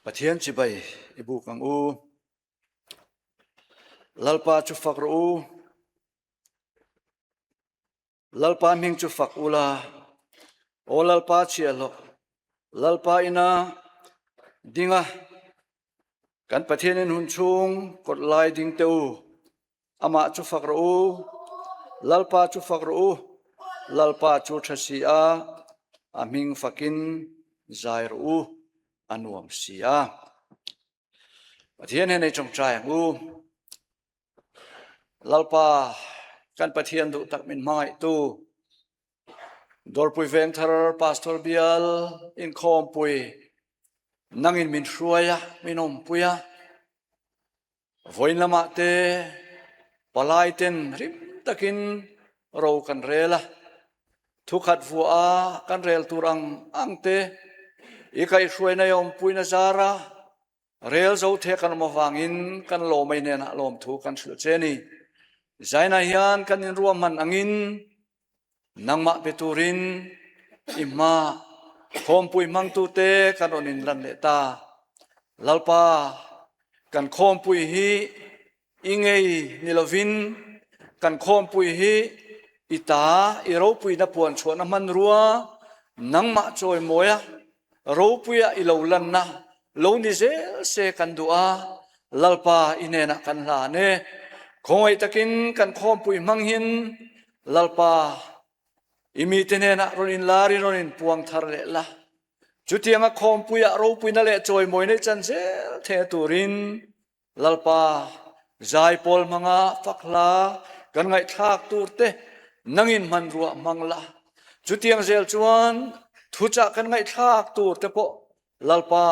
Pathian chibai i buk ang u. Lalpa chu fak rawh u. Lalpa hming chu fak ula. Aw Lalpa chhiahhlawh, Lalpa ina dinga kan Pathianin hun chhung kawt lai ding te u. Amah chu fak rawh u. Lalpa chu fak rawh u. Lalpa chu ṭha si a, a hming fakin zai rawh u, a nuam si a. Pathian hian ei ṭawngṭai ang u. Lalpa, kan Pathian duh tak min hmangaihtu, Dawrpui Vengthar Pastor Bial inkhawmpui nangin min hruai a, min awmpui a. Vawiin lamah te palai ten rim takin ro kan rel a, thukhat vuah a kan rel tur ang ang te i kaihhruaina i awmpuina zara rel zo the kan awm avangin kan lawmei hnenah lawmthu kan hrilh che a ni. Zaina hian kan inruahman angin Nangmah pe turin i hma khawmpui hmangtute kan rawn inlan leh ta. Lalpa, kan khawmpui hi i ngei ni lovin kan khawmpui hi i ta i ropuina puan chhuahna hmanrua nangmah chawimawia ropuia i lo lanna lo ni zel se kan duh a, Lalpa i hnenah kan hlan e. Khawngaih takin kan khawmpui hmang hin Lalpa, i mite hnenah rawn inlar in rawn inpuang thar leh la. Chutianga khawmpuiah ropuina leh chawimawi nei chan zel the turin Lalpa, zaipawl hmanga fak hla kan ngaihthlak tur te nangin hmanrua hmang la. Chutiang zel chuan thuchah kan ngaihthlak tur te pawh Lalpa,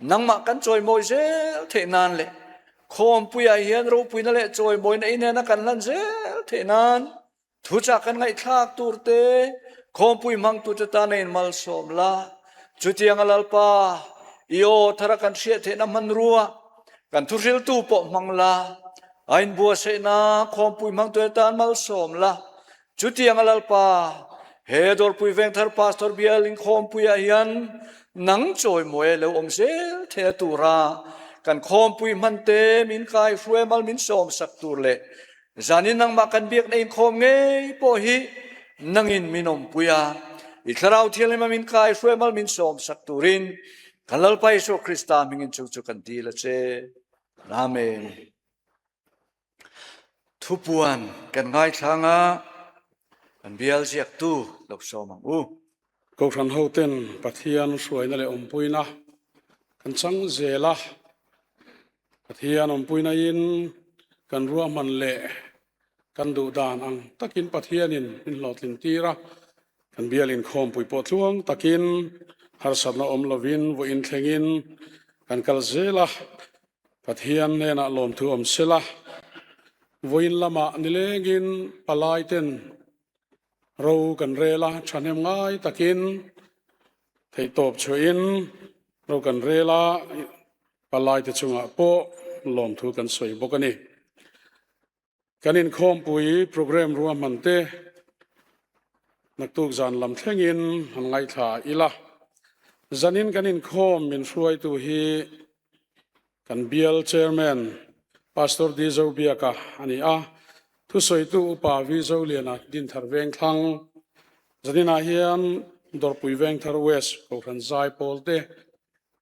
nangmah kan chawimawi zel theih nan leh khawmpuiah hian ropuina leh chawimawina inena kan hlan zel theih nan thuchah kan ngaihthlak tur te, khawmpui hmangtute tan a inmalsawm la. Chutianga Lalpa, i aw thara kan hriat theihna hmanrua kan thuhriltu pawh hmang la, a inbuatsaihna khawmpui hmangtute tan malsawm la. Chutianga Lalpa, he Dawrpui Vengthar Pastor Bial inkhawmpuiah hian nang chawimawi lo awm zel theia tura kan khawmpui hmante min kai hruai mal min sawm sak tur leh zanin nangmah kan biakna inkhawm ngei pawh hi nangin min awmpui a, i Thlarau Thianghlim a min kai hruai mal min sawm sak turin kan Lalpa Isua Krista hmingin chu chu kan dil a che. Amen. Thupuan kan ngaithlang a, kan bial ziaktu lo sawm ang u. Kohhran hoten Pathian hruaina leh awmpuina kan chang zel a, Pathian awmpuina in kan ruahman leh kan duh dan ang takin Pathianin min hlawhtlin tir a, kan bial inkhawmpui pawh tluang takin harsatna awm lovin vawiin thlengin kan kal zel a. Pathian hnenah lawmthu awm sela, vawiin lamah nilengin palaiten ro kan rel a, thahnem ngai takin theihtawp chhuahin ro kan rel a, palaite chungah pawh lawmthu kan sawi bawk a ni. Kan inkhawmpui programme ruahman te naktuk zan lam thlengin han ngaithla ila. Zanin kan inkhawm min hruaitu hi kan bial chairman Pastor D Zobiaka a ni a, thusawitu Upa V Zoliana Dinthar Vengthlang. Zaninah hian Dawrpui Vengthar West Kohhran Zaipawl te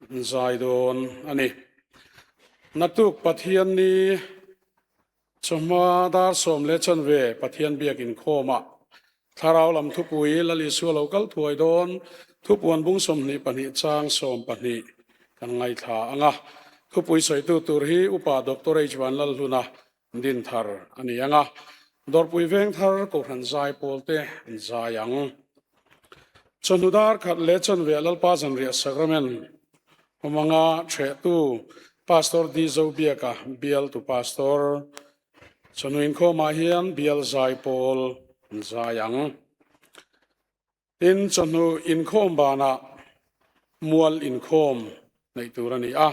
an zai dawn a ni. Naktuk Pathianni chawhma dar 10:15 Pathian biak inkhawmah Thlarau lam thupui Lal Isua lo kal thuai dawn thupuan bung 22 chang 12 kan ngaithla ang a. Thupui sawitu tur hi Upa Doctor H Vanlalhluna Dinthar a ni ang a. Dawrpui Vengthar Kohhran Zaipawl te an zai ang. Chawhnu dar 1:15 Lalpa Zanriah Sacrament awm anga ṭhehtu Pastor D Zobiaka bialtu Pastor chawhnu inkhawmah hian bial zaipawl an zai ang. Tin, chawhnu inkhawm banah mual inkhawm neih tur a ni a.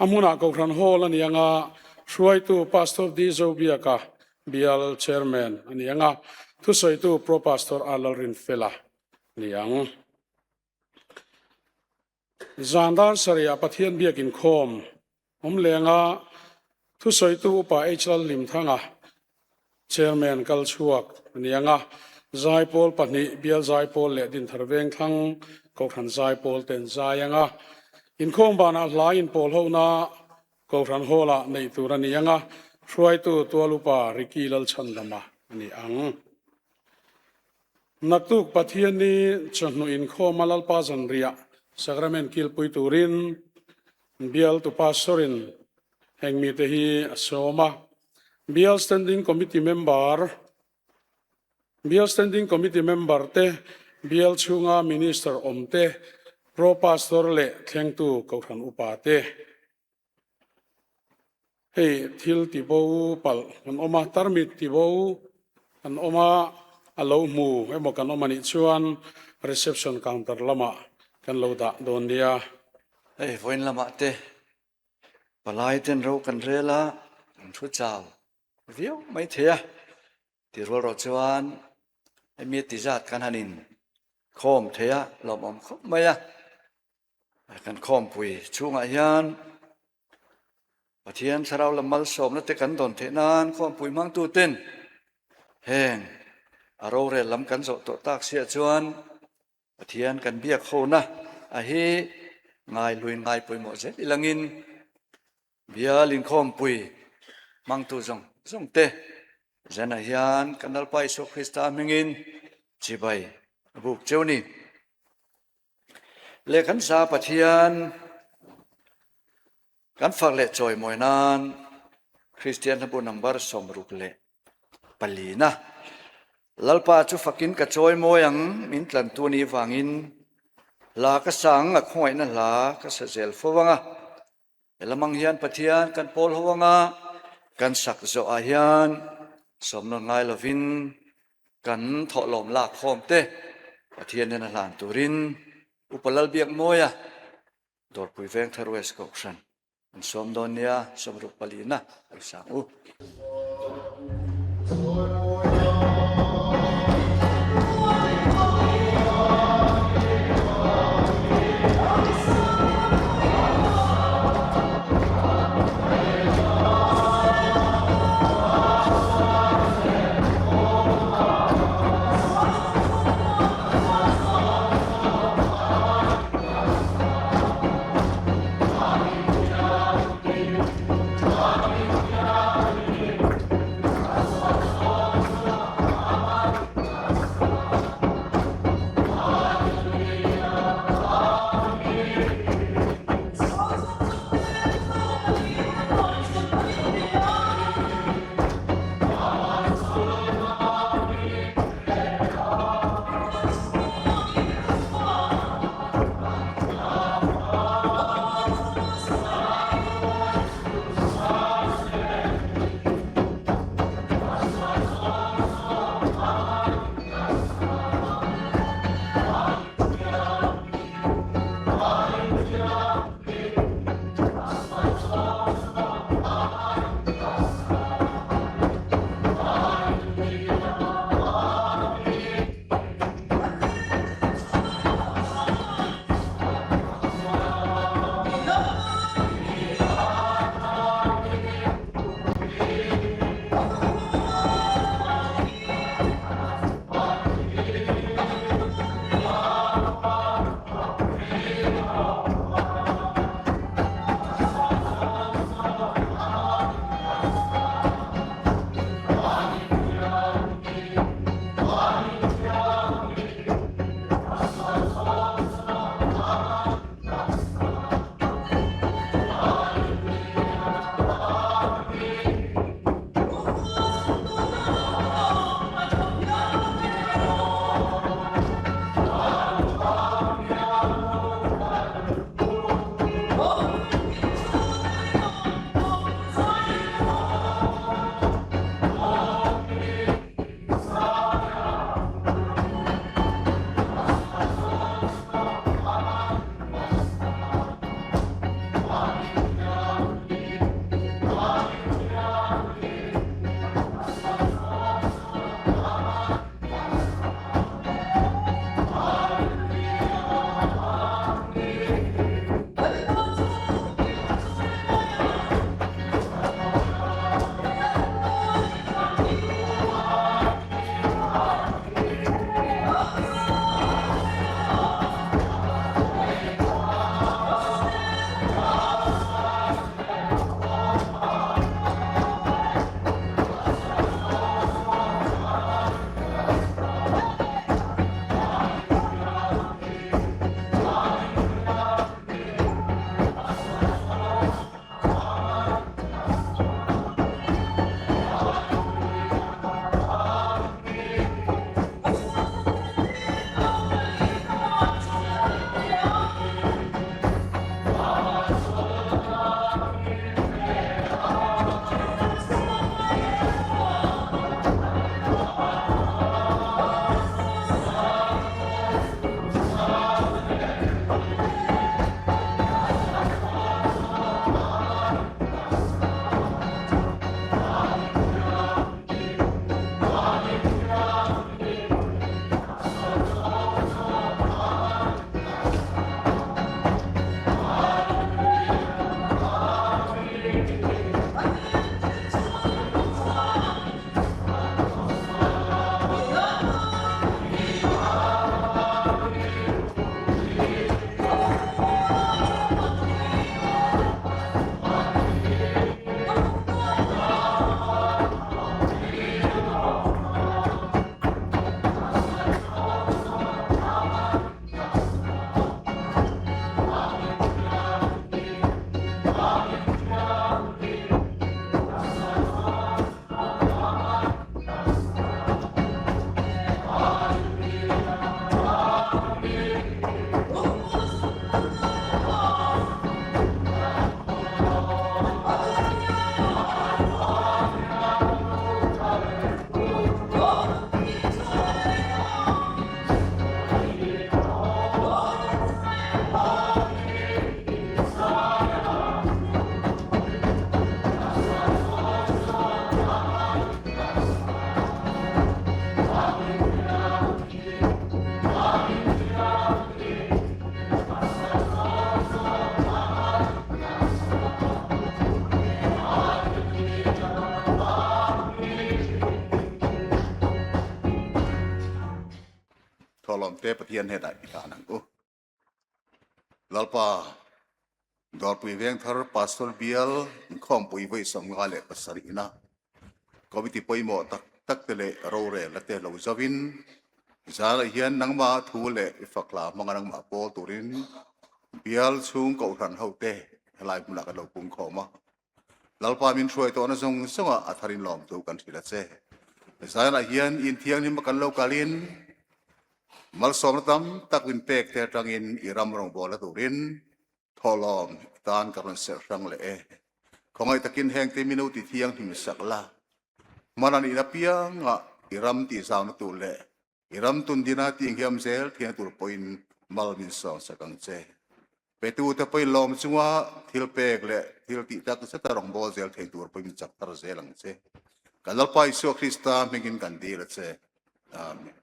A hmunah Kohhran Hall a ni ang a, hruaitu Pastor D Zobiaka bial Chairman a ni ang a, thusawitu Pro Pastor R Lalrinfela a ni ang. Zan dar sarihah Pathian biak inkhawm awm lenga thusawitu Upa H Lalhlimthanga, Chairman kal chhuak a ni ang a, Zaipawl pahnih, Bial Zaipawl leh Dinthar Vengthlang Kohhran Zaipawl ten zai ang a, inkhawm banah hla inpawl hona Kohhran Hall-ah neih tur a ni ang a, hruaitu Tual Upa Ricky Lalchhandama a ni ang. Naktuk Pathian ni chawhnu inkhawma Lalpa zanriah Sacrament kilpui turin Bialtu Pastor-in heng mite hi a sawm a, Bial Standing Committee member, Bial Standing Committee member te, Bial chhunga Minister awm te, Pro Pastor leh thlengtu Kohhran Upa te. Hei thil tibo palh kan awm a, tarmit tibo kan awm a, a lo hmu emaw kan awm a nih chuan reception counter lamah kan lo dah dawn nia. Hei vawiin lamah te palai ten ro kan rel a, kan thu chau viau mai thei a, ti rual rawh chuan hemi ti zat kan han in khawm thei a, lawmawm khawp mai a. Kan khawmpui chhungah hian Pathian thlarau lam malsawmna te kan dawn theih nan khawmpui hmangtu ten heng a rorel lam kan zawh tawh tak siah chuan Pathian kan biak hona a hi ngai hluin ngai pawimawh zel ilangin Bial inkhawmpui hmangtu zawng zawng te zanah hian kan Lalpa Isua Krista hmingin chibai a buk cheu ni. Le kan sa Pathian kan fak leh chawimawi nan Kristian hlabu number 64 na Lalpa chu fakin ka chawimawi ang min tlantu ni vangin hla ka sang a khawngaihna hla ka sa zel fo anga Helamang hian Pathian kan pawl ho anga kan sak zawhah hian sawmnawn ngai lovin kan thawhlawm lak khawm te Pathian hian a hlan turin Upa Lalbiakmawia Dawrpui Vengthar West Kohhran an sawm dawn nia 64 na a isang u. te Pathian hnenah i hlan ang u. Lalpa, Dawrpui Vengthar Pastor Bial inkhawmpui vawi 57 ina Committee pawimawh tak tak te leh rorelna te lo zauhin zanah hian nangmah thu leh i fakla hmanga nangmah pawl turin bial chhung kohhran ho te helai hmunah kan lo pungkhawm a. Lalpa min hruai tawhna zawng zawngah a tharin lawmtu kan hrilh a che. Zanah hian inthianghlim a kan lo kalin malsawmna tam tak min pek te atangin i ram rawngbawlna turin thawhlawm i tan ka rawn serh hrang leh e. Khawngaih takin heng te minu ti thianghlim sak la, hman a nihna piangah i ram tihzauna tur leh I ram tundina tihnghiam zel thian tur pawhin mal min sawng sak ang che. Petute pawhin lawm chunga thil pek leh thil tih tak zeta rawngbâwl zel thei tur pawhin min chak thar zel ang che. Kan Lalpa Isua Krista hmingin kan dil a che. Amen.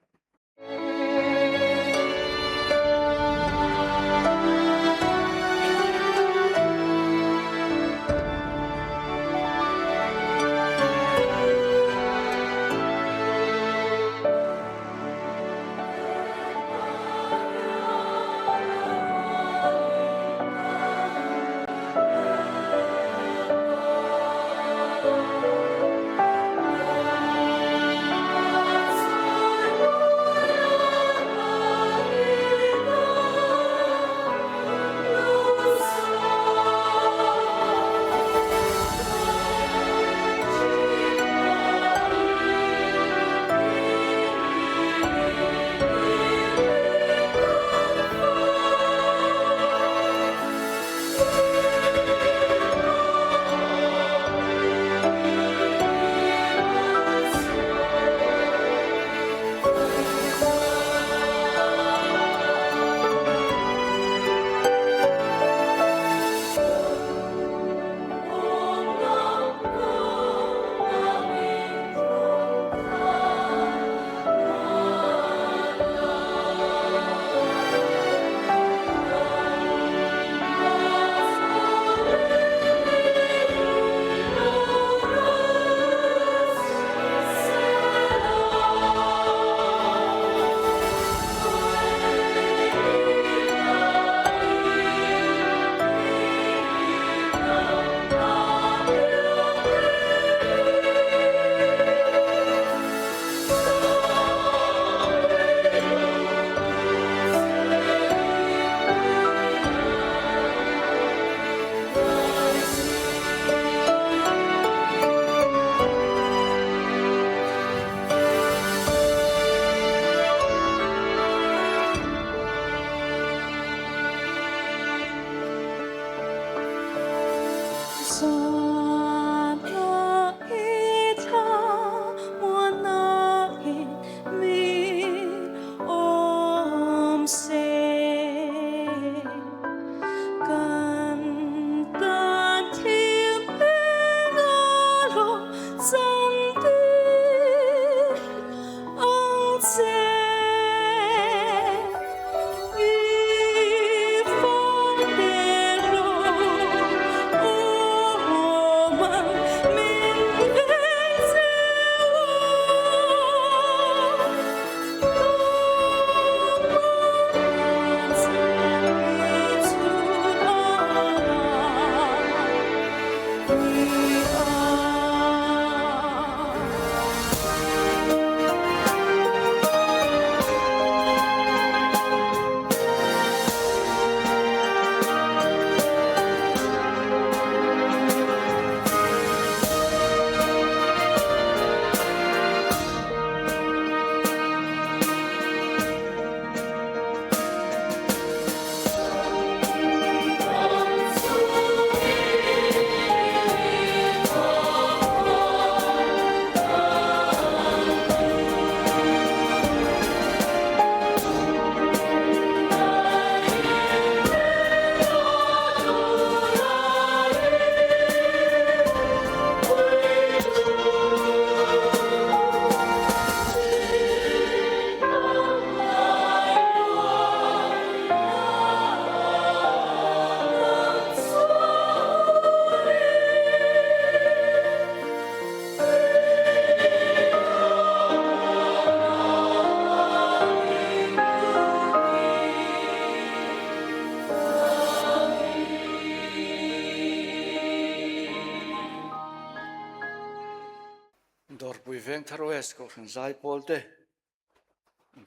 Dawrpui Vengthar West Kohhran Zaipawl te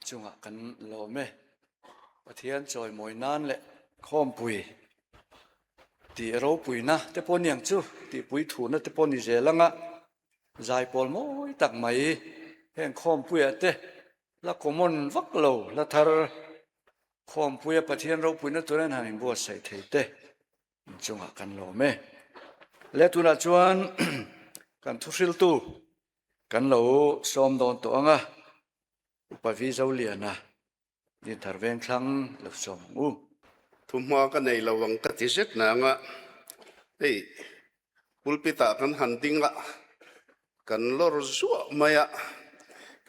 chungah kan lawm e. Pathian chawimawi nan leh khawmpui tih ropuina te pawh niang chu tihpui thuna te pawh ni zel anga zaipawl mawi tak mai heng khawmpuiah te la common vak lo la thar khawmpuia Pathian ropuina turin han inbuatsaih thei te Inchungah kan lawm e. Le tunah chuan kan thuhriltu kan lo sawm dawn tawh ang a, Upa Vi Zoliana Dinthar Vengthlang lo sawm ang u. Thuhma ka nei lo ang ka ti zet nang a, hei pulpit ah kan han ding a, kan lawr zuah mai a,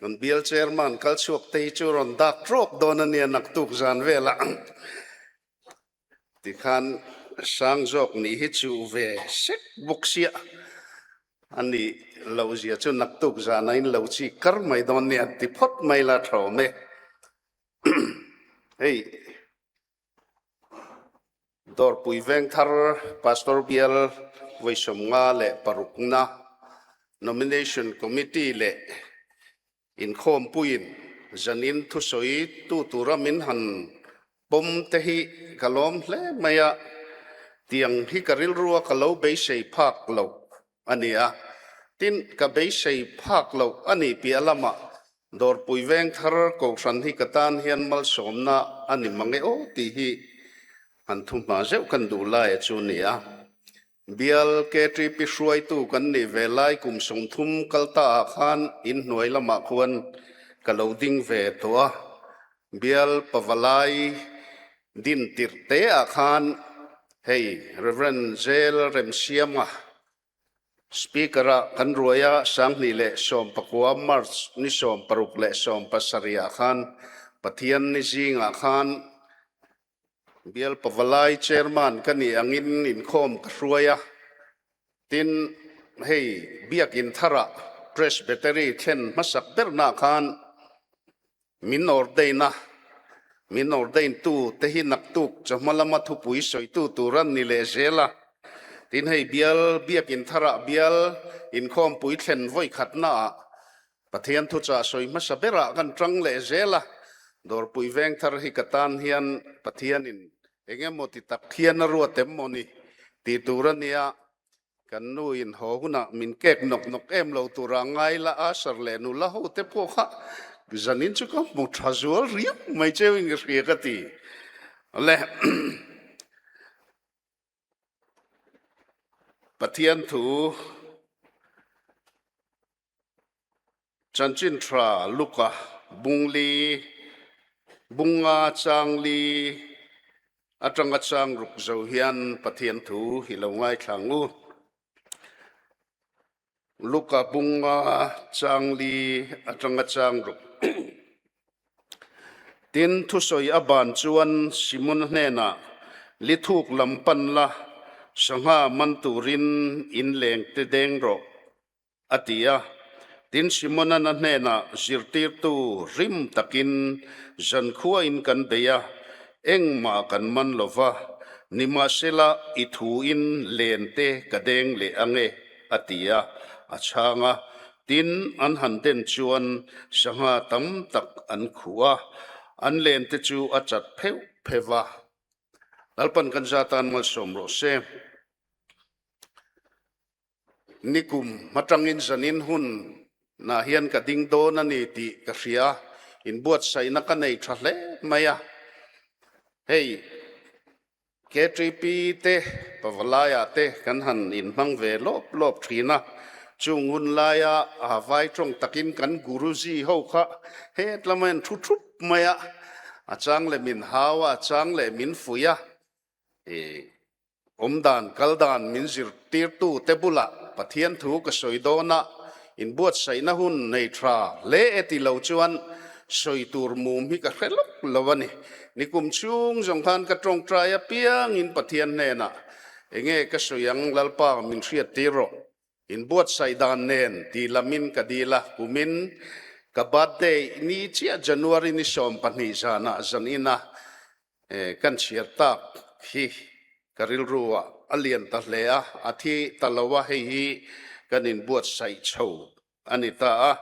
kan bial chairman kal chhuak te hi chu rawn dak trawk dawn a nia naktuk zan velah. Tikhan sang zawk nih hi chu ve sek bawk sia a nih loh zia chu naktuk zana in lo chi kar mai dawn nia ti phawt mai la tha awm e. Hei Dawrpui Vengthar Pastor Bial 56na Nomination Committee leh Inkhawmpuiin zanin thusawi tu tura min han pawm te hi ka lawm hle mai a, tiang hi ka rilrua ka lo beisei phak loh a ni a. Tin, ka beisei phak loh a nih piah lamah Dawrpui Vengthar Kohhran hi ka tan hian malsawmna a ni mang e aw tih hi han thuhma zeuh kan duh laia chu a ni a. Bial KTP hruaitu kan nih ve lai kum 30 kal ta ah khan inhnuai lamah khuan ka lo ding ve tawh a. Bial Pavalai din tirh te ah khan hei Rev. Zel Remsiama Speaker ah kan ruai a, 2019 March ni 16 leh 17 ah khan Pathian ni zingah khan Bial Pavalai Chairman ka nih angin inkhawm ka hruai a, tin hei Biakin tharah Presbytery thlen hmasak berna khan min ordain a, min ordain tu te hi naktuk chawhma lama thupui sawitu tur an ni leh zel a, tin hei Bial Biakin tharah Bial inkhawmpui thlen vawikhatnaah Pathian thuchah sawi hmasa berah kan tang leh zel a, Dawrpui Vengthar hi ka tan hian Pathianin eng emaw ti tak hian a ruat em maw ni tih tur a nia, kan nu in haw hunah min kek nawk nawk em lo tura ngai la a, sir leh nula ho te pawh kha zanin chu ka hmu tha zual riau mai cheu in ka hria ka ti le. Pathian thu Chanchin tha Luka bungli bunga changli atanga chang ruk zo hian Pathian thu hi lo ngaithla ang u. Luka bunga changli atanga chang ruk. Tin, thusawi a ban chuan Simon hnenah, Lithuk lam pan la, sangha man turin in leng te deng rawh. A ti a. Tin, Simonan a hnenah, Zirtirtu, rim takin zankhuain kan bei a, engmah kan man lo va, nimahsela i thuin len te ka deng leh ang e, a ti a. A chhang a. Tin, an han den chuan sangha tam tak an khuh a, an len te chu a chat pheuh pheuh va. Lalpan kan za tan malsawm rawh se. Nikum atangin zanin hun nah hian ka ding dawn a ni tih ka hria, inbuatsaihna ka nei tha hle mai a. Hei KTP te Pavalaiah te kan han inhmang ve lawp lawp thin a, chung hun laia a vai tawng takin kan Guruji ho kha het lama en thu thup mai a, a chang leh min hau a, a chang leh min fuih a. Awmdan kal dan min zirtirtu te bulah Pathian thu ka sawi dawn a, inbuatsaihna hun nei tha hle e ti lo chuan sawi tur mum hi ka hre lawk lo a ni. Nikum chhung zawng khan ka tawngtai apiangin Pathian hnenah enge ka sawi ang Lalpa min hriattir rawh, inbuatsaih dan nen ti lamin ka dil a, kumin ka birthday ni chiah January ni 12 zanah zanin a Kan chhiar tak hi ka rilru ah a lian ta hle a, a thi ta lo a, hei hi kan inbuatsaih chho a ni ta a.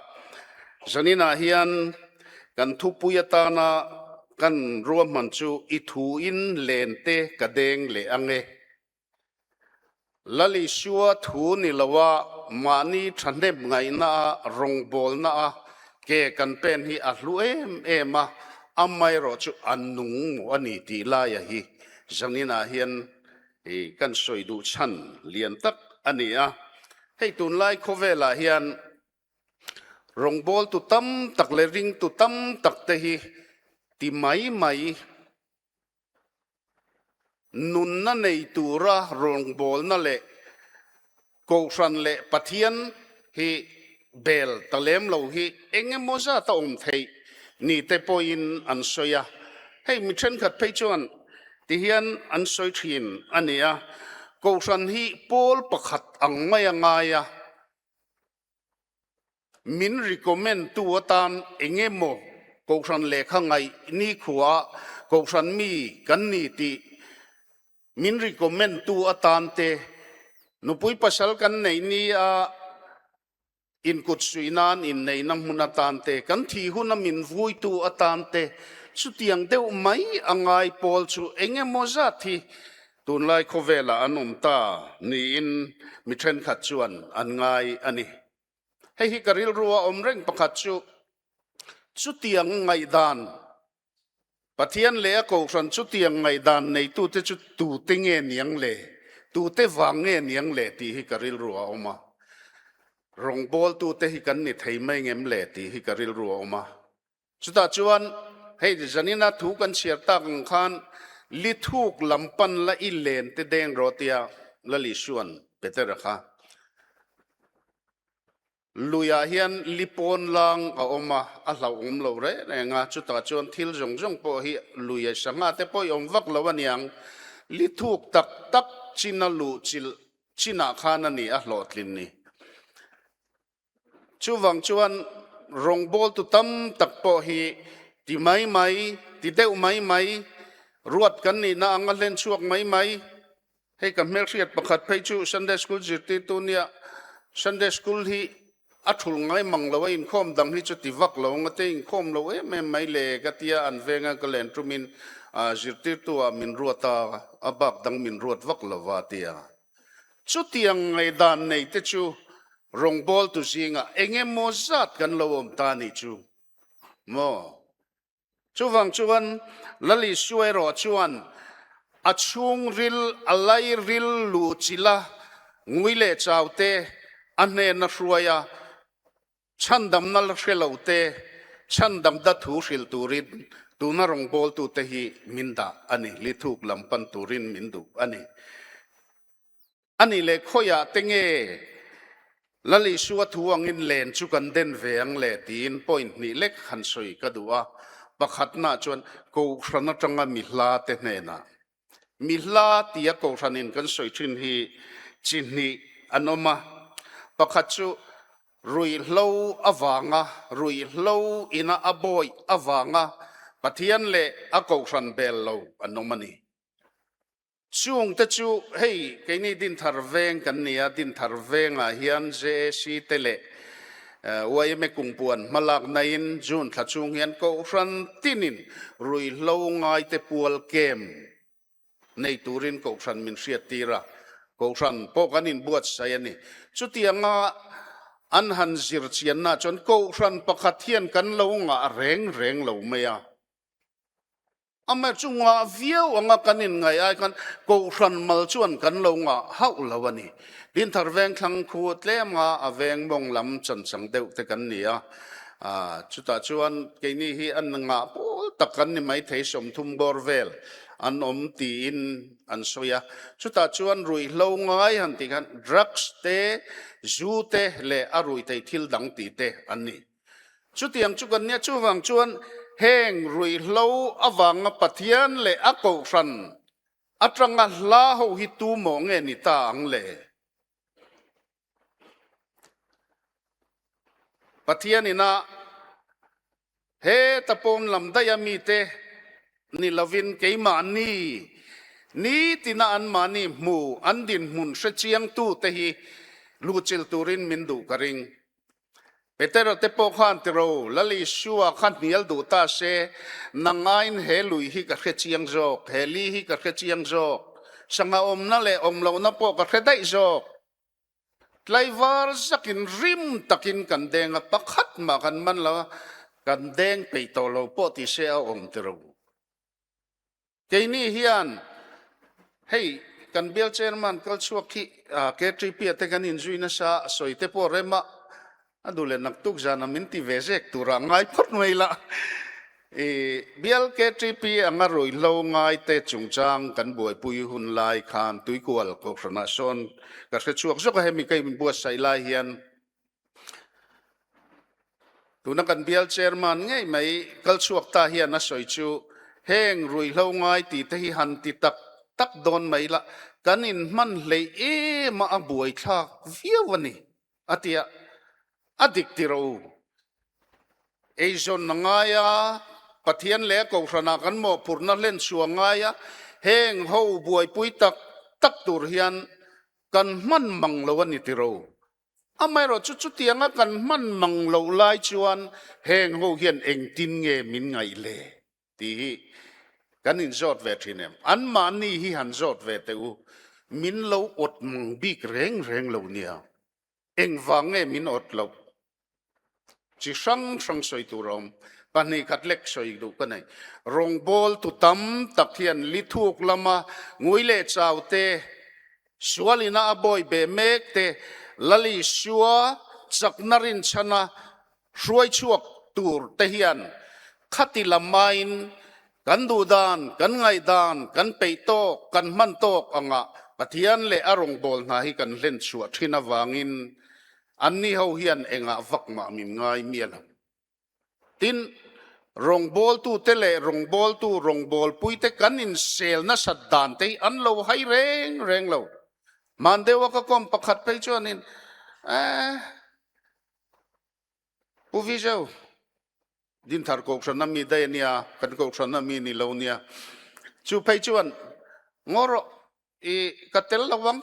Zaninah hian kan thupui atana kan ruahman chu i thuin len te ka deng leh ang e. Lal Isua thu ni loa mahni thahnem ngaihna a rawngbawlna a ke kan pen hi a hlu em em a, amaherawh chu a nung maw a ni tih laia hi zaninah hian kan sawi duh chhan lian tak a ni a. Hei tunlai khawvelah hian rawngbawltu tam tak leh ringtu tam tak te hi ti mai mai Nunna nei tura rawngbawlna leh Kohhran leh Pathian hi bel ta lem lo hi eng emaw zat a awm theih ni te pawhin an sawi a. Hei mi thenkhat phei chuan ti hian an sawi thin a ni a, Kohhran hi pawl pakhat ang mai a ngai a, Min recommend tu atan eng emaw Kohhran lehkha ngaih nikhua Kohhran mi kan ni tih min recommend tu atan te nupui pasal kan neih ni a inkut suih nan inneihna hmun atan te kan thih huna min vui tu atan te chutiang deuh mai a ngai pawl chu eng emaw zat hi tunlai khawvelah an awm ta niin mi thenkhat chuan an ngai a ni. Hei hi ka rilru a awm reng pakhat chu chutiang ngaihdan Pathian leh a kohhran chutiang ngaihdan neitute chu tute nge niang le, tute vang nge niang le tih hi ka rilru a awm a. Rawngbawltute hi kan ni thei mai ngem le tih hi ka rilru a awm a. Chutah chuan hei zanina thu kan chhiar tak ang khan lithuk lam pan la i len te deng rawh tia Lal Isua'n Petera kha luiah hian li pawn lang a awm a, a hlauhawm lo reng reng a, chutah chuan thil zawng zawng pawh hi lui a sangha te pawh i awm vak lo aniang, li thuk tak tak china luh chilh chinah khan a ni a hlawhtlin ni. Chuvang chuan rawngbawltu tam tak pawh hi ti mai mai, ti deuh mai mai, ruat kan nihna anga hlen chhuak mai mai. Hei ka hmelhriat pakhat phei chu Sunday School zirtirtu nia Sunday School hi a thul ngai mang lo a, inkhawm dang hi chu ti vak lo anga te inkhawm lo em em mai le ka tia an venga ka len tumin zirtirtu ah min ruat a, a bak dang min ruat vak lo va tia. Chutiang ngaihdan nei te chu rawngbawltu zingah eng emaw zat kan lo awm ta nih chu maw? Chuvang chuan Lal Isua erawh chuan a chhungril, a lairil luh chilha ngui leh chau te a hnena hruai a, Chhandamna la hre lo te, chhandamna thu hrilh turin tuna rawngbawltute hi min dah a ni, lithuk lam pan turin min duh a ni. A nih leh khawiah te nge Lal Isua thu angin len chu kan den ve ang le tiin point hnih lek han sawi ka duh a, pakhatna chuan Kohhran atanga mi hla te hnenah Mi hla tia Kohhranin kan sawi thin hi chi hnih an awm a, pakhat chu ruihhlo avanga, ruihhlo ina a bawih avanga Pathian leh a Kohhran bel lo an awm a ni. Chungte chu hei keini Dinthar Veng kan ni a, Dinthar Vengah hian JAC te leh YMA Kungpuan hmalaknain June thla chhung hian Kohhran tinin ruihhlo ngaite pual kem nei turin Kohhran min hriattir a, Kohhran pawh kan inbuatsaih a ni. Chutianga an han zir chianna chuan Kohhran pakhat hian kan lo ngah reng reng lo mai a. Amah chu ngah viau anga kan inngaih ai khan Kohhran mal chuan kan lo ngah hauh lo a ni. Dinthar Vengthlang khu tlema a veng mawng lam chanchang deuh te kan ni a, chutah chuan keini hi an ngah pawl tak kan ni maithei 30 bawr vel an awm tiin an sawi a. Chutah chuan ruihhlo ngai han tih khan drugs te, zu te leh a ruihtheih thil dang tih te an ni. Chutiang chu kan nia, chuvang chuan heng ruihhlo avanga Pathian leh a Kohhran atanga hla ho hi tu maw nge ni ta ang le? Pathian ina heta pawn lam daih a mite ni lovin keimahni nitina anmahni hmu an dinhmun hrechiangtute hi luhchilh turin min duh ka ring. Petera te pawh khan tiro, Lal Isua kha hnial duh ta se, nang aiin he lui hi ka hre chiang zawk, he li hi ka hre chiang zawk, sangha awmna leh awm lohna pawh ka hre daih zawk. Tlaivar zakin rim takin kan deng a, pakhat mah kan man lo a, kan deng peih tawh lo pawh ti se a awm tiro. Keini hian hei kan bial chairman kal chhuak hi KTP a te kan inzui nasa a sawi te pawh rem a, a duh leh naktuk zana min ti ve zek turah ngai phawt mai la. I bial KTP anga ruihhlo ngai te chungchang kan buaipui hun lai khan Tuikual Kohhranah sawn ka hre chhuak zawk a, hemi ka inbuatsaih lai hian Tuna kan bial chairman ngei mai kal chhuak ta hian a sawi chu heng ruihhlo ngai tih te hi han ti tak tak dawn mai la, kan inhman hleih em a a buaithlak viau a ni a ti a, a dik ti ro. Eizawn a ngai a, Pathian leh a Kohhranah kan mawhphurhna hlen chhuah a ngai a, heng ho buaipui tak tak tur hian kan hman mang lo a ni ti ro. Amaherawh chu chutianga kan hman mang loh lai chuan heng ho hian engtin nge min ngaih le tih hi kan inzawt ve thin em? Anmahni hi han zawt ve teh u, min lo awt mang bik reng reng lo nia, engvang nge min awt loh? Chi hrang hrang sawi tur a awm. 2 khat lek sawi duh ka nei. Rawngbawltu tam tak hian lithuk lama ngui leh chau te, sualina a bawi beh mek te, Lal Isua chakna rinchhana hruai chhuak tur te hian khati lamain kan duhdan, kan ngaihdan, kan peih tawk, kan hman tawk anga Pathian leh a rawngbâwl hna hi kan hlen chhuah ṭhin avangin Anni ho hian engah vak mah min ngai miah lo. Tin, rawngbawltute leh rawngbawltu rawngbawlpuite kan insel nasat dan te hi an lo hai reng reng lo. Hman deuha ka kawm pakhat phei chuanin, Eh, Pu Vijau, Dinthar Kohhran a mi daih a nia, kan Kohhran a mi ni lo nia. Chu phei chuan, Ngaw rawh, i ka tel lo ang.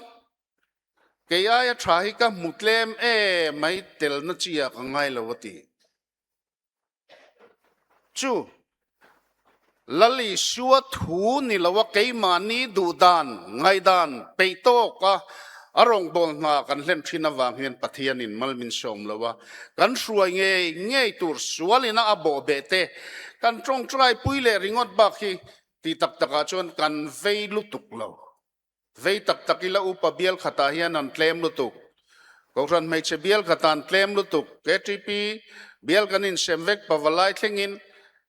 Kei aia tha hi ka hmu tlem em mai telna chi ah ka ngai lo a ti. Chu Lal Isua thu ni lo a keimahni duhdan, ngaihdan, peih tawk a a rawngbâwl hna kan hlen thin avang hian Pathianin mal min sawm lo a, kan hruai ngei ngei tur sualina a bawhbeh te kan tawngtai pui leh ringawt bak hi ti tak takah chuan kan vei lutuk lo. Vei tak tak ila upa bial khatah hian an tlem lutuk. Kohhran hmeichhe bial khatah an tlem lutuk. KTP bial kan insem vek pavalai thlengin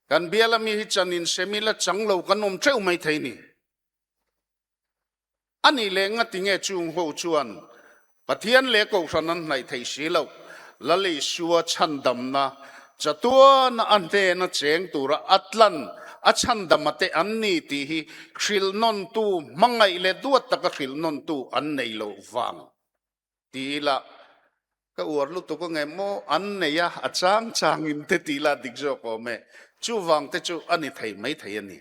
kan bial ami hi chan insem ila chang lo kan awm teuh mai thei ni. A nih leh ngati nge chung ho chuan Pathian leh Kohhran an hnaih theih si loh. Lal Isua chhandamna chatuana a hnena cheng tura a tlan a chhandama te an ni tih hi hrilhnawntu hmangaih leh duat taka hrilhnawntu an nei loh vang ti ila ka uar lutuk a nge maw an nei a, a chang changin te ti ila dik zawk awm e. Chuvang te chu a ni thei mai thei a ni.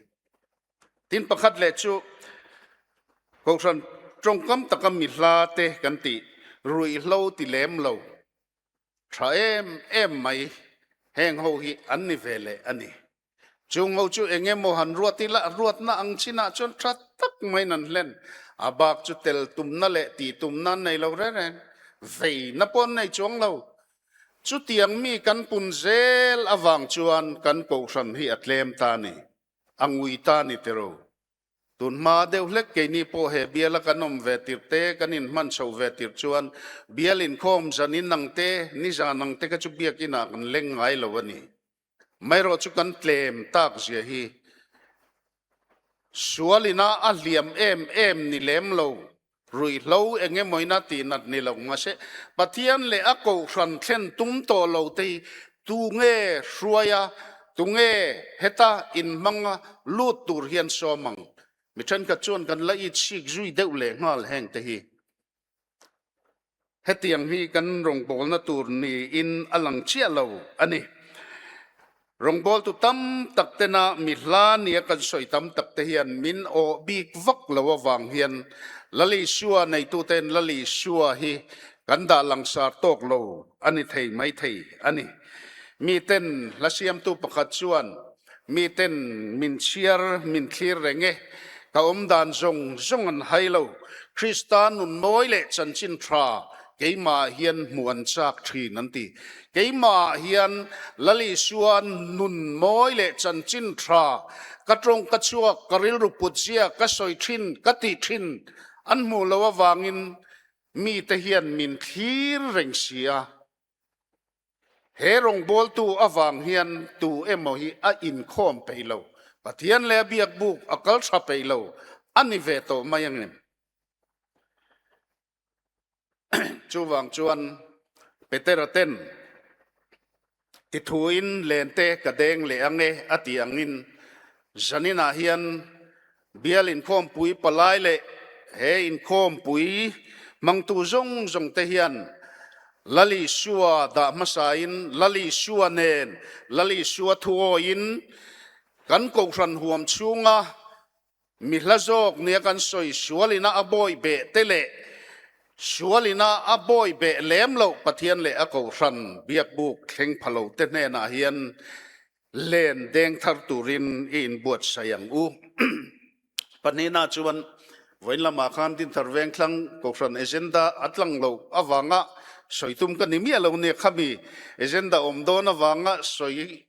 Tin pakhat leh chu Kohhran tawngkam taka mi hla te kan tih ruihhlo ti lem lo tha em em mai heng ho hi an ni ve leh a ni. Chung ho chu eng emaw han ruat ila ruatna ang chinah chuan tha tak maiin an hlen. A bak chu tel tumna leh tih tumna an nei lo reng reng. Veina pawh an nei chuang lo. Chutiang mi kan pun zel avang chuan kan Kohhran hi a tlem ta a ni. A ngui ta ni tiro. Tun hma deuh hlek keini pawh he biala kan awm ve tirh te, kan inhman chho ve tirh chuan bial inkhawm zan in ang te, nizan ang te kha chu biakin ah kan leng ngai lo a ni. Maherawh chu kan tlem tak zia hi sual ina a hliam em em ni lem lo. Ruihhlo eng emawina tih nat ni lo mahse Pathian leh a Kohhran thlen tum tawh lo te hi tu nge hruai a, tu nge heta inhmang a lut tur hian sawm ang. Mi thenkhat chuan kan la itchik zui deuh leh nghal heng te hi. Hetiang hi kan rawngbawlna tur niin a lang chiah lo a ni. Rawngbawltu tam tak tena mi hla nia kan sawi tam tak te hian min awh bik vak lo avang hian Lal Isua neituten Lal Isua hi kan. Kan dah langsar tawk lo a ni thei mai thei a ni. Miten hla siamtu pakhat chuan, Miten min chhiar min thlir reng e, ka awm dan zawng zawng an hai lo. Krista nun mawi leh chanchin tha keimahah hian hmuh an chak thin an ti. Keimahah hian Lal Isua nun mawi leh chanchin tha ka tawng ka chhuak, ka rilru put zia ka sawi thin, ka ti thin an hmuh loh avangin Mite hian min thlir reng si a, he rawngbawltu avang hian tu emaw hi a inkhawm peih lo, Pathian leh a biakbuk a kal tha peih lo a ni ve tawh mai angem? Chuvang chuan Petera ten I thuin lente ka deng leh ang e a ti angin zaninah hian bial inkhawmpui palai leh he inkhawmpui hmangtu zawng zawng te hian Lal Isua dah hmasain Lal Isua nen Lal Isua thuawiin kan kohhran huam chhunga Mi hla zawk nia kan sawi sualina a bawi beh te leh sualina a bawi beh lem loh Pathian leh a kohhran biakbuk thleng pha lo te hnenah hian len deng thar turin i inbuatsaih ang u. Pahnihna chuan vawiin lamah khan Dinthar Vengthlang kohhran agenda a tlang loh avanga sawi tum ka ni miah lo nia khami agenda awm dawn avanga sawi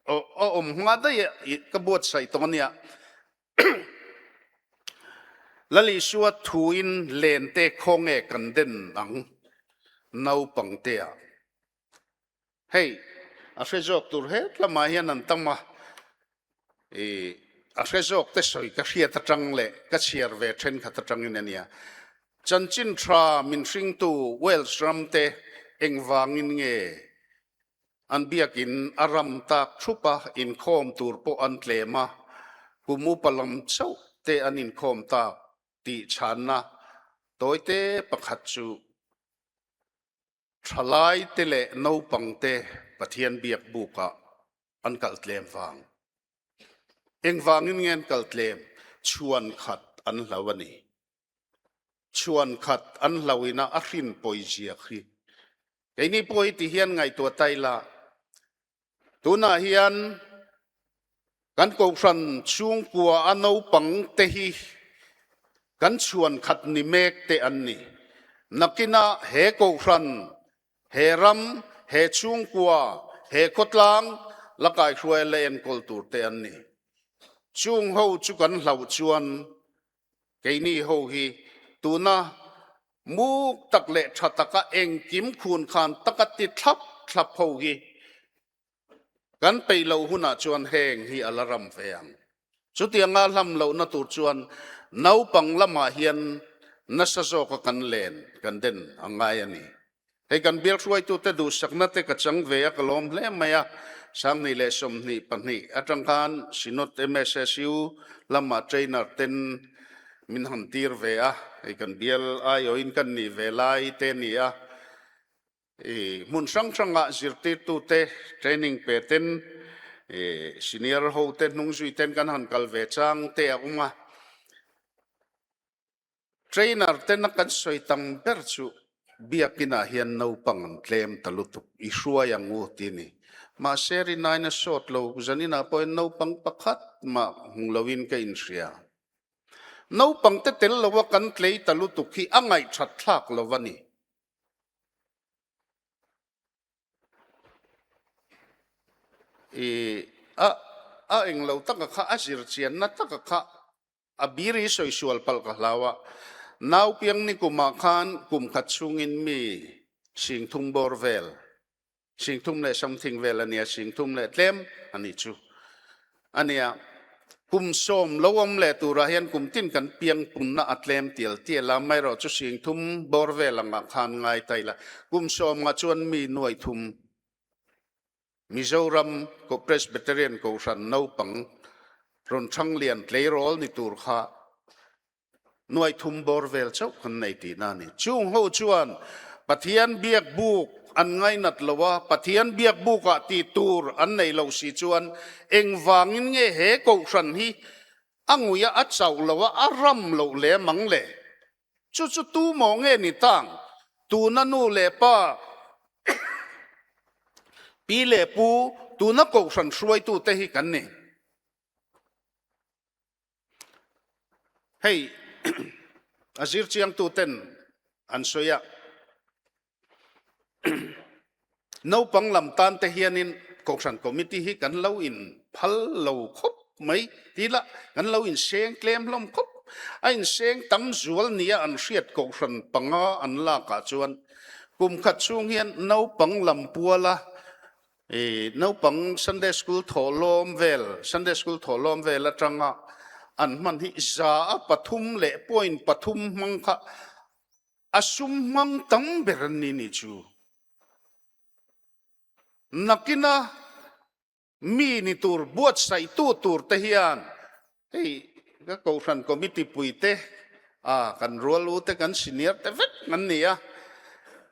a awm hma daih a ka buatsaih tawng a nia. Lal Isua thuin lente khawnge kan den ang naupang te ah. Hei a hre zawk tur het lamah hian an tam a, i a hre zawk te sawi ka hriat atang leh ka chhiar ve thenkhat atangin a nia. Chanchin tha min hringtu Wales ram te engvangin nge An biakin a ram tak thup a, inkhawm tur pawh an tlem a, kum upa lam chauh te an inkhawm tak tih chhanna tawite pakhat chu thalai te leh naupang te Pathian biak bukah an kal tlem vang. Engvangin nge an kal tlem? Chhuan khat an hlau a ni. Chhuan khat an hlauhina a hrin pawi ziak hi. Keini pawh hi ti hian ngaihtuah ta ila, tunah hian kan kohhran chhungkua a naupang te hi kan chhuan khat ni mek te an ni. Nakinah he kohhran, he ram, he chhungkua, he khawtlang la kaihruai la enkawl tur te an ni. Chung ho chu kan hlauh chuan Keini ho hi tuna muk tak leh tha taka engkim khun khan taka ti thlap thlap ho hi kan peih loh hunah chuan heng hi a la ram ve ang. Chutianga hlam lohna tur chuan naupang lamah hian nasa zawka kan len kan den a ngai a ni. Hei kan bial hruaitute duhsakna te ka chang ve a, ka lawm hle mai a. 2022 atang khan Synod MSSU lamah trainer ten min han tir ve a, hei kan bial aiawhin kan nih ve lai te a ni a. I hmun hrang hrangah zirtirtute training pe ten senior ho te hnung zui ten kan han kal ve chang te a awm a. Trainer tena kan sawi tam ber chu biakinah hian naupang an tlem ta lutuk, i hruai ang u ti a ni. Mahse rinain a sawt lo, zaninah pawhin naupang pakhat mah hmu loin ka inhria. Naupang te tel loa kan tlei ta lutuk hi a ngaihthat thlak lo a ni. I a a englo taka kha a zirchianna taka kha A bir hi sawi sual palh ka hlau a, nau piang ni kumah khan kum khat chhungin mi singthum bawr vel, singthum leh something vel a nia, singthum leh tlem a nih chu a nia. Kum sawm lo awm leh turah hian kum tin kan piang punna a tlem tial tial a, amaherawhchu singthum bawr vel angah khan ngai ta ila, kum sawmngah chuan mi nuai thum Mizoram Presbyterian Kohhran naupang rawn thang lian tleirawl ni tur kha nuai thum bawr vel chauh kan nei tihna a ni. Chung ho chuan Pathian biak buk an ngainat lo a, Pathian biak bukah tih tur an nei lo si chuan engvangin nge he Kohhran hi a nguia a chauh lo a, a ram loh lem ang le? Chu chu tu maw nge ni tang? Tuna nu leh pa, pi leh pu, tuna kohhran hruaitute hi kan ni. Hei a zirchiangtuten an sawi a, naupang lam tan te hianin kohhran committee hi kan lo in phal lo khawp mai ti ila kan lo in seng tlem hlawm khawp a in seng tam zual nia an hriat kohhran panga an lakah chuan kum khat chhung hian naupang lam puala I naupang Sunday School thawhlawm vel, Sunday School thawhlawm vel atanga an hman hi za a 3.3 hmang kha a sum hmang tam ber an ni ni chu. Nakina mi ni tur buatsaihtu tur te hian hei ka kohhran committee pui te a kan rual u te kan senior te vek an ni a,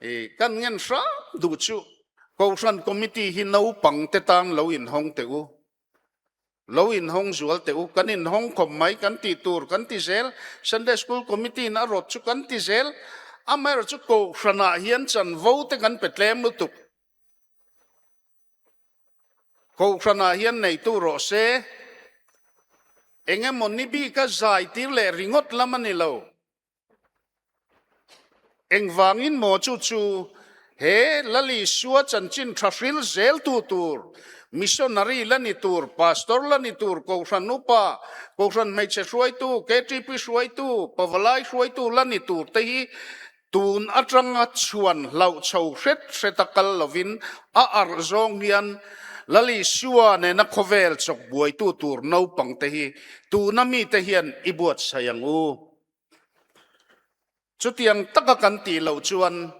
i kan ngen hram duh chu kohhran committee hi naupang te tan lo inhawng teh u, lo inhawng zual teh u, kan inhawng khawp mai kan tih tur kan ti zel, Sunday School committee in a rawt chu kan ti zel, amaherawhchu chu kohhranah hian chanvo te kan pe tlem lutuk. Kohhranah hian neitu rawh se, eng emaw ni bika zai tir leh ringawt lam a ni lo. Engvangin maw chu chu he Lalisua chanchin tha hril zeltu tur, missionary la ni tur, pastor la ni tur, kohhran upa, kohhran hmeichhe hruaitu, KTP hruaitu, pavalai hruaitu la ni tur te hi Tun atanga chhuan hlauh chho hret hreta kal lovin a arh zawng hian Lalisua nena khawvel chawk buaitu tur naupangte hi tuna mite hian i buatsaih ang u. Chutiang taka kan tih loh chuan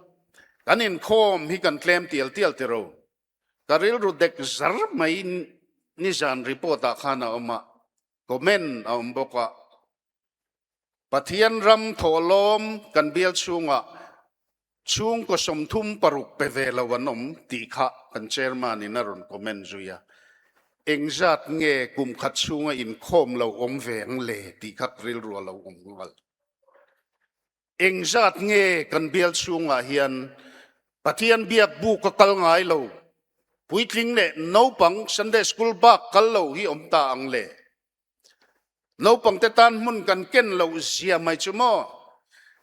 kan inkhawm hi kan tlem tial tial tiro. Ka rilru dek zar mai nizan report ah khan a awm a, comment a awm bawk a. Pathian ram thawhlawm kan bial chhungah chhungkaw 36 pe ve lo an awm tih kha kan chairman in a rawn comment zui a. Engzat nge kum khat chhunga inkhawm lo awm ve ang le tih kha rilru a lo awm nghal. Engzat nge kan bial chhungah hian Pathian biak bu ka kal ngai lo, puitling leh naupang Sunday school bak kal lo hi awm ta ang le? Naupangte tan hmun kan ken loh zia mai chu maw?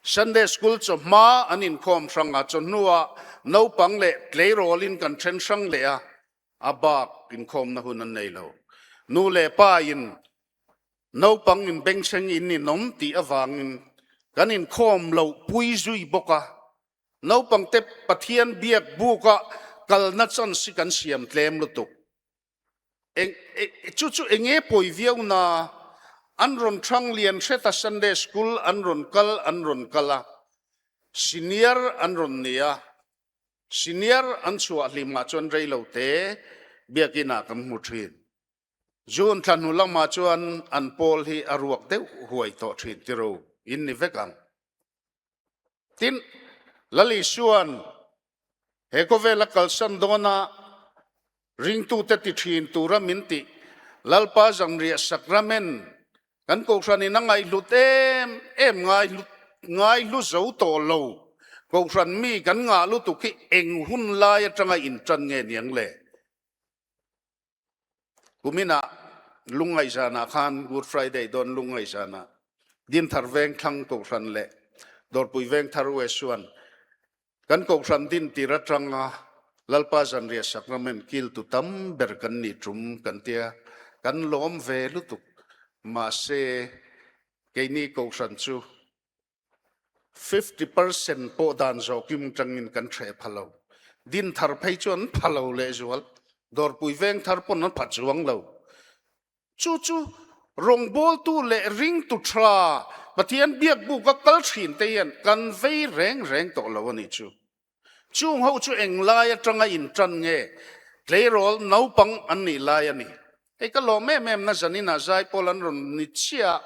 Sunday School chawhma an inkhawm hrang a, chawhnuah naupang leh tleirawlin kan then hrang leh a, a bak inkhawmna hun an nei lo. Nu leh pa in naupang in bengchheng in ninawm tih avangin kan inkhawm loh pui zui bawk a, naupangte Pathian biak buka kalna chance hi kan siam tlem lutuk. Eng, e, chu chu enge pawi viau na, an rawn thang lian hret a, Sunday school an rawn kal, an rawn kal a, senior an rawn ni a, senior an chhuah hlimah chuan rei lo te biakinah kan hmu thin. June thla hnu lamah chuan an pawl hi a ruak deuh huai tawh thin tiro in ni vek ang. Tin, Lal Isua'n he khawvela kalsan dawna ringtute ti thin tura min tih Lalpa Zanriah Sacrament kan Kohhranin a ngaihhlut em em ngaihlu zo tawh lo. Kohhran mi kan ngah lutuk hi eng hun lai atanga intan nge niang le? Kuminah lungngaihzanah khan Good Friday dawn lungngaihzanah Dinthar Vengthlang Kohhran leh Dawrpui Vengthar West chuan kan Kohhran din tir atanga Lalpa Zanriah Sacrament kiltu tam ber kan nih tum kan tia kan lawm ve lutuk. Mahse keini Kohhran chu 50% pawh dan zawkim tangin kan hreh pha lo. Din thar phei chu an pha lo lehzual. Dawrpui veng thar pawn an pha chuang lo. Chu chu rawngbawltu leh ringtu tha Pathian biakbuk a kal thin te hian kan vei reng reng tawh lo a nih chu. Chung ho chu englai atanga intan nge tleirawl naupang an nih lai a ni. Hei ka lawm em em na zaninah zaipawl an rawn ni chiah.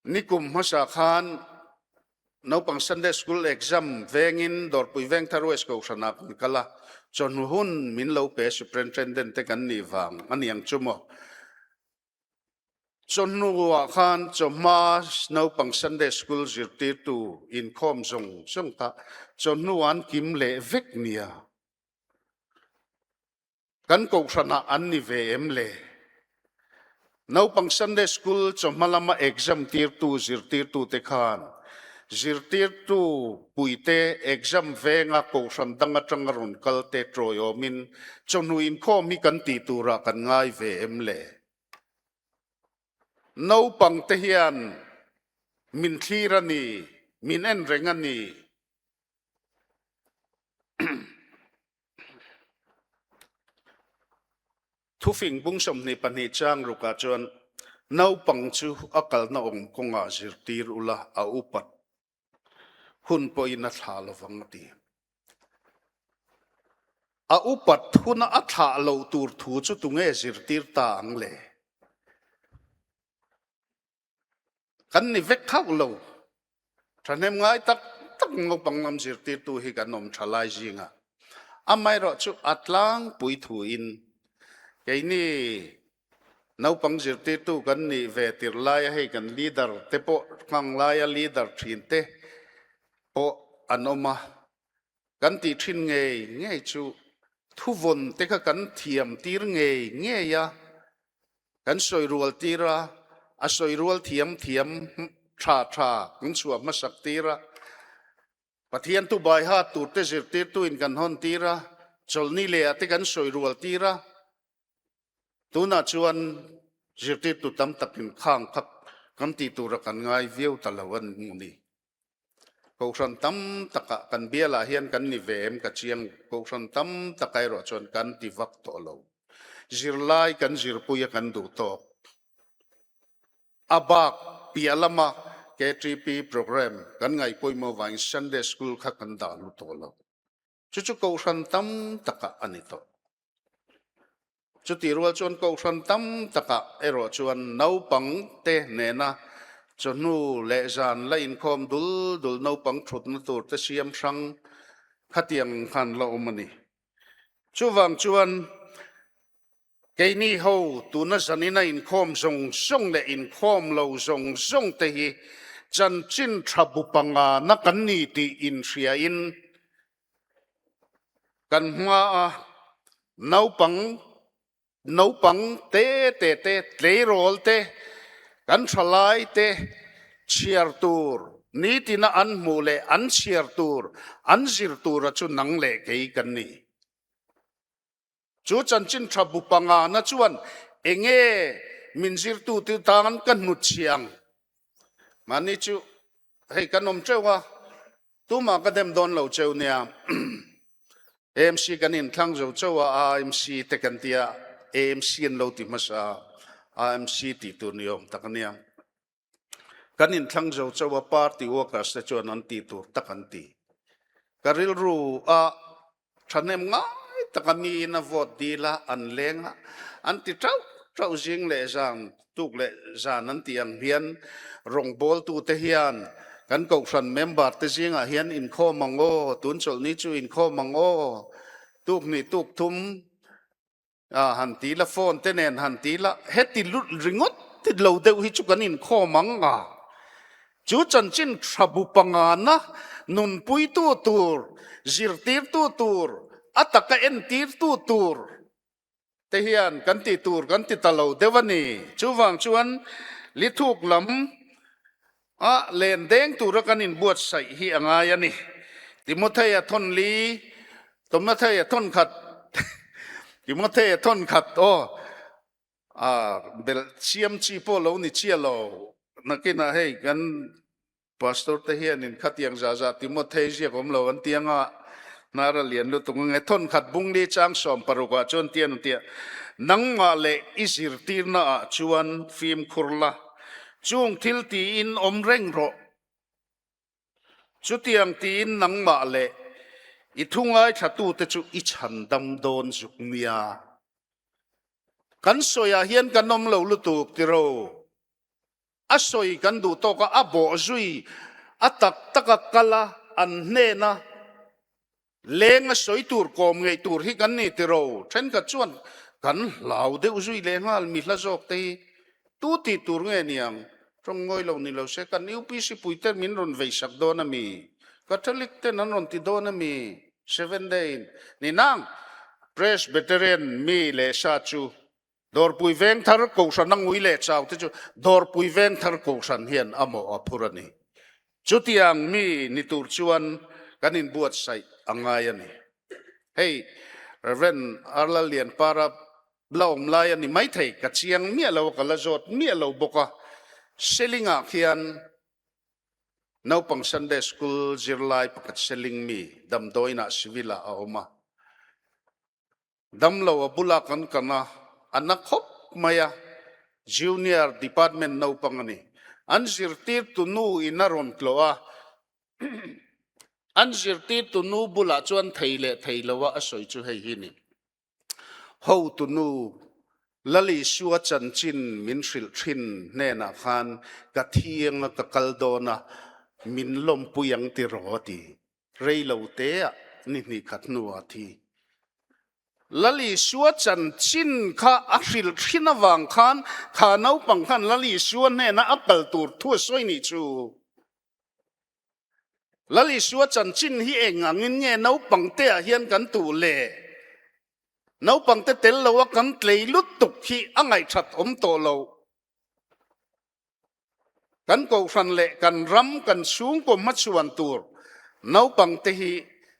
Nikum hmasa khan naupang Sunday School exam vengin Dawrpui Vengthar West Kohhranah kan kal a, chawhnu hun min lo pe Superintendent te kan nih vang a niang chu maw. Chawhnuah khan chawhma naupang Sunday School zirtirtu inkhawm zawng zawng kha chawhnu an kim leh vek nia. Kan kohhranah an ni ve em le? Naupang Sunday School chawhma lama exam tirtu zirtirtute khan zirtirtu puite exam venga kohhran dang atanga rawn kalte tawiawmin chawhnu inkhawm hi kan tih turah kan ngai ve em le? Naupang te hian min thlir a ni, min en reng a ni. Thufing bung 22 chang rukah chuan naupang chu a kalna awm kawngah zirtir ula a upat hun pawhin a thlah lovang a ti. A upat huna a thlah lo tur thu chu tunge zirtir ta ang le? Kan ni vek hauh lo. Thahnem ngai tak tak naupang lam zirtirtu hi kan awm tha lai zingah. Amaherawhchu a tlangpui thuin keini Naupang zirtirtu kan nih ve tirh laia hei kan leader te pawh hmang laia leader thin te pawh an awm a, kan tih thin ngei ngei chu thuvawn te kha kan thiam tir ngei ngei a, kan sawi rual tir a, a sawi rual thiam thiam tha tha kan chhuah hmasak tir a. Pathian tu baiha tur te zirtirtu in kan hawn tir a, chawlhni leh ah te kan sawi rual tir a, Tunah chuan zirtirtu tam takin khang kha kan tih tura kan ngai viau ta lo a ni. Kohhran tam takah kan bialah hian kan ni ve em ka chiang, kohhran tam takah erawh chuan kan ti vak tawh lo. Zirlai kan zirpui a kan duh tawk. A bak piah lama KTP program kan ngaih pawimawh vangin Sunday School kha kan dah lut tawh lo. Chu chu kohhran tam takah a ni tawh. Chutih rual chuan kohhran tam takah erawh chuan naupang te nena chawhnu leh zan la inkhawm dul dul naupang thutna tur te siam hrang khatiang khan la awm a ni. Chuvang chuan Keini ho tuna zanina inkhawm zawng zawng leh inkhawm lo zawng zawng te hi chanchin tha bu pangana kan ni tih inhriain kan hma a, naupang naupang te te te, tleirawl te, kan thalai te chhiar tur nitina an hmuh leh an chhiar tur an zir tura chu nang leh kei kan ni. Chu chanchin tha bu pangana chuan enge min zirtute tan ka hnut chhi ang? Mahni chu hei kan awm teuh a, tumah ka dem dawn lo cheu nia. AMC kan inthlang zo chauh a, AMC te kan tia, AMC an lo ti hmasa a, AMC tih tur ni awm tak a nia. Kan inthlang zo chauh a, party workers te chuan an tih tur tak an ti. Ka rilru a thahnem ngai taka miin a vote dil a, an leng a, an ti tauh tauh zing leh zan, tuk leh zan an tih ang hian rawngbawltute hian kan kohhran member te zingah hian inkhawm ang aw, tun chawlhni chu inkhawm ang aw, tuk hnih tuk thum A han ti la, phone te nen han ti la, heti lut ringawt ti lo deuh hi chu kan inkhawm ang a. Chu chanchin tha bu pangana nunpuitu tur, zirtirtu tur, a taka entirtu tur te hian kan tih tur kan ti ta lo deuh a ni. Chuvang chuan lithuk lam a len deng tura kan inbuatsaih hi a ngai a ni. Timothea thawn li, Timothea thawn khat, Timothea thawn khat aw, a belh chiam chi pawh lo ni chiah lo. Nakinah hei kan pastor te hianin khatiang zah zah Timothea ziak awm lo an ti anga hnar a lian lutuk ange. Thawn khat bung li chang 60 ah chuan tian an ti a, Nangmah leh i zirtirna ah chuan fimkhur la, Chung thil tiin awm reng rawh. Chutiang tiin nangmah leh i thu ngaithlatute chu i chhan dam dawn zuk nia. Kan sawiah hian kan awm lo lutuk tiro. A sawi kan duh tawk a, a bawh zui a tak taka kal a, an hnena leng a sawi tur kawm ngei tur hi kan ni tiro. Thenkhat chuan kan hlau deuh zui leh nghal mi hla zawk te hi. Tu tih tur nge niang? Tawng ngawi lo ni lo se, kan UPC puite min rawn vei sak dawn a mi? Catholic ten an rawn ti dawn a mi? Seven Day in ni nang Presbyterian mi leh sa chu Dawrpui Vengthar Kohhran a ngui leh chau te chu Dawrpui Vengthar Kohhran hian a mawh a phur a ni. Chutiang mi ni tur chuan kan inbuatsaih a ngai a ni. Hei Rev. Arlal Lianpara la awm lai a ni maithei, ka chiang miah lo a, ka la zawt miah lo bawk a. Selingah khian naupang Sunday School zirlai pakhat Seling mi damdawiinah civil ah a awm a. Damlo a bula kan kan a, a na khawp mai a, Junior Department naupang a ni. An zirtirtu nu in a rawn tlawh a, an zirtirtu nu bulah chuan thei leh thei lo a a sawi chu hei hi ni. Hotu nu Lalisua chanchin min hrilh thin hnenah khan ka thiang a ka kal dawn a, min lawmpui ang ti rawh a ti. Rei lo teah ni hnih khat hnuah a thi. Lalisua chanchin kha a hrilh thin avang khan kha naupang khan Lalisua hnena a kal tur thu a sawi nih chu. Lal Isua chanchin hi eng angin nge naupangte ah hian kan tuh le? Naupangte tel lo a kan tlei lutuk hi a ngaihthat awm tawh lo. Kan kohhran leh kan ram kan chhungkaw hmachhuan tur naupangte hi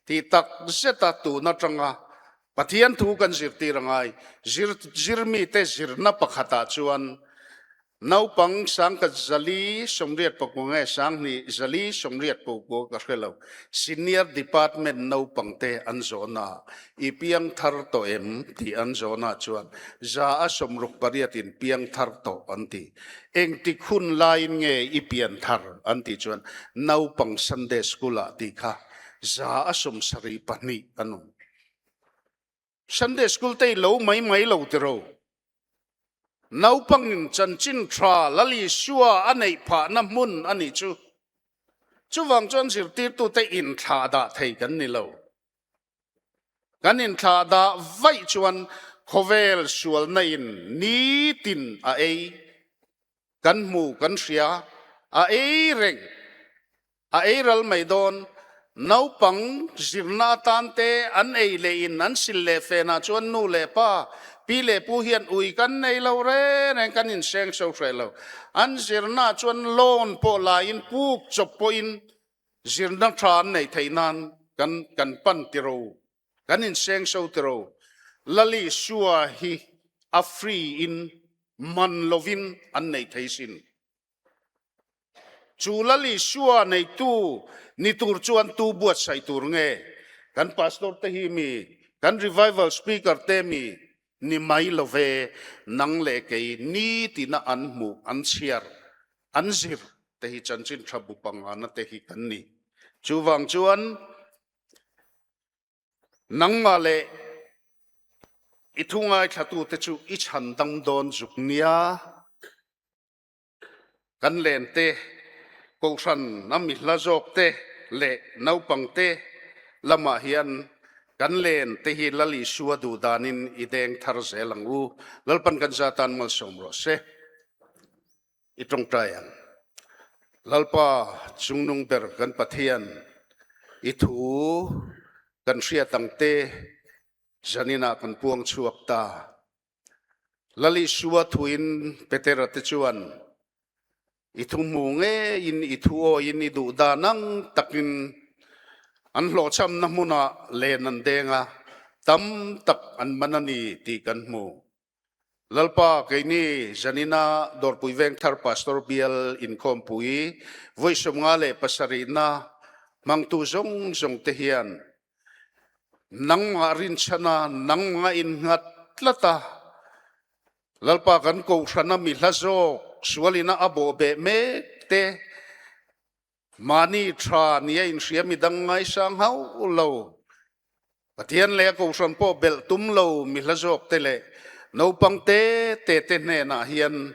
tih tak zeta tun atanga Pathian thu kan zirtir a ngai. Zir zirmite zirna pakhatah chuan Naupang sangkhat zali sawmriat pakua nge sanghnih zali sawmriat pakua ka hre lo. Senior department naupangte an zawhna i piang thar tawh em tih an zawhna chuan za a sawmruk pariatin piang thar tawh an ti. Engtik hun laiin nge i pian thar an tih chuan naupang Sunday school ah tih kha za a sawmsarih pahnih an awm. Sunday school te i lo mai mai lo tiro. Naupangin chanchin tha Lal Isua a neih phahna hmun a nih chu. Chuvang chuan zirtirtute inthlah dah thei kan ni lo. Kan inthlah dah vaih chuan khawvel sualna in nitin a ei. Kan hmu, kan hria, a ei reng, a ei ral mai dawn. Naupang zirna atan te an ei leh in an sil leh fenah chuan nu leh pa, pi leh pu hian ui kan nei lo reng reng, kan inseng so hreh lo. An zirna chuan loan pawh la in puk chawp pawhin zirna tha an neih theih nan kan kan pan tiro, kan inseng so tiro. Lali Sua hi a free in man lovin an nei thei sin. Chu Lal Isua neitu ni tur chuan tu buatsaih tur nge? Kan pastor te hi mi, kan revival speaker te mi ni mai lo ve, nang leh kei nitina an hmuh, an chhiar, an zir te hi chanchin tha bu pangana te hi kan ni. Chuvang chuan Nangmah leh i thu ngaithlatute chu i chhan dam dawn zuk nia. Kan lente, kohhran a mi hla zawkte leh naupangte lamah hian kan lente hi Lal Isua duh danin i deng thar zel ang u. Lalpan kan za tan malsawm rawh se. I tawngtai ang. Lalpa chungnung ber kan Pathian, i thu kan hriat ang te zaninah kan puang chhuak ta. Lal Isua thuin Petera te chuan i thu hmu ngeiin i thu awiin i duh dan ang takin an hlawhchhamna hmunah len an deng a, tam tak an man a ni tih kan hmu. Lalpa, keini zanina Dawrpui Vengthar Pastor Bial inkhawmpui vawi 57na hmangtu zawng zawng te hian nangmah rinchhana nangmah innghat tlat a, Lalpa kan kohhrana mi hla zawk sualina a bawhbeh mek te Mahni tha nia inhria midang ngaisang hauh lo, Pathian leh a kohhran pawh belh tum lo mi hla zawk te leh naupang te te te hnenah hian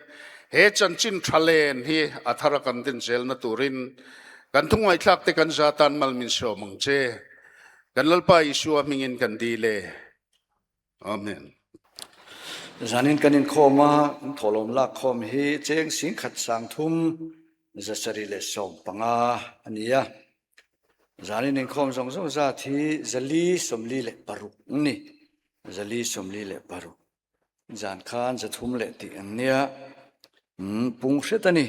he chanchin tha len hi a thar a kan din zelna turin kan thu ngaihthlak te kan za tan mal min sawm ang che. Kan Lalpa Isua hmingin kan dil e. Amen. Zanin kan inkhawm a, kan thawhlawm lak khawm hi cheng singkhat sangthum 715 a ni a. Zanin inkhawm zawng zawng zat hi 446 a ni. 446. Zan khan 300 leh tih an nia. Pung hret a ni.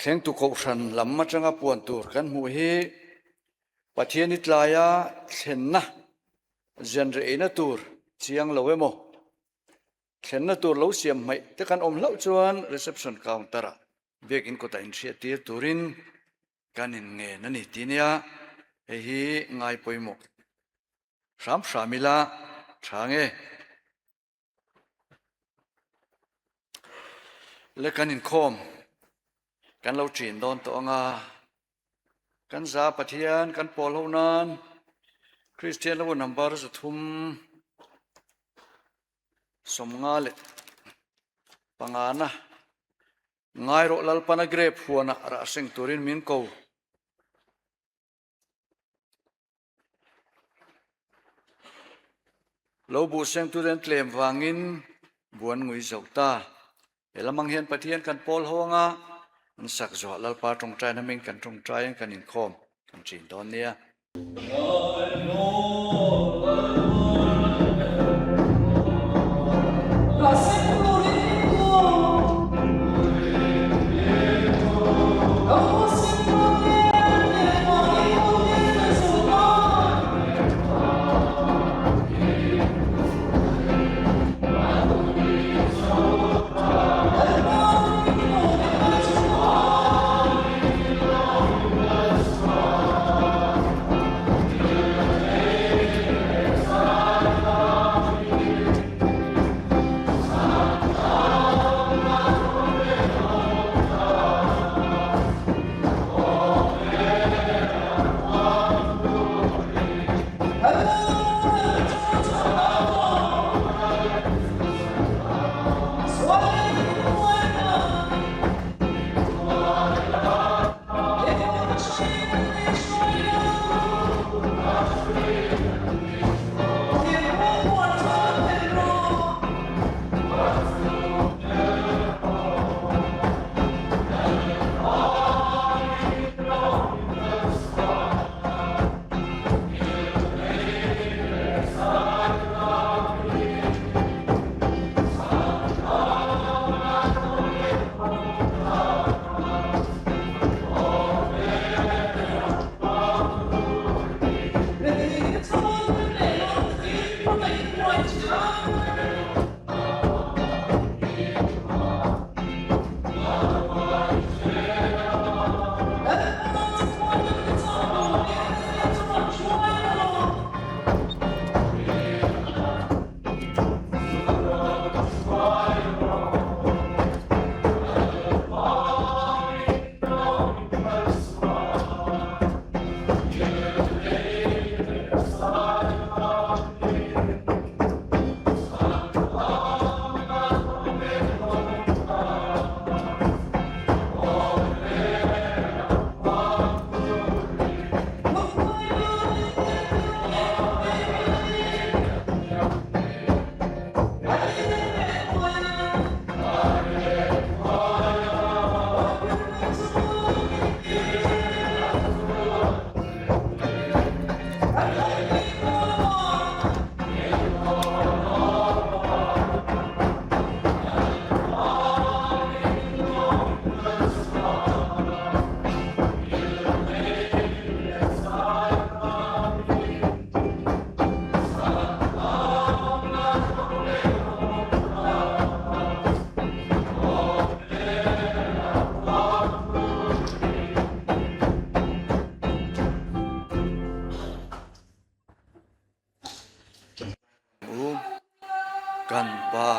Thlengtu Kohhran lam atanga puan tur kan hmuh hi Pathian i tlaia thlenna zianreina tur chiang lo emaw, thlenna tur lo siam hmaih te kan awm hlauh chuan reception counter ah biakin kawtah inhriat tir turin kan inngen a ni tih nia, hei hi ngai pawimawh hram hram ila tha nge. Le kan inkhawm kan lo ṭin dawn tawh anga kan za Pathian kan pawl ho nan Kristian lo number 395 na ngai rawh Lalpana grape huanah rah seng turin min ko. Lo buh sengtu ten tlem vangin buan ngui zo ta. He lamang hian Pathian kan pawl ho anga an sak zuah Lalpa tawngtaina hming kan tawngtaiin kan inkhawm kan ṭin dawn nia. U kan pa.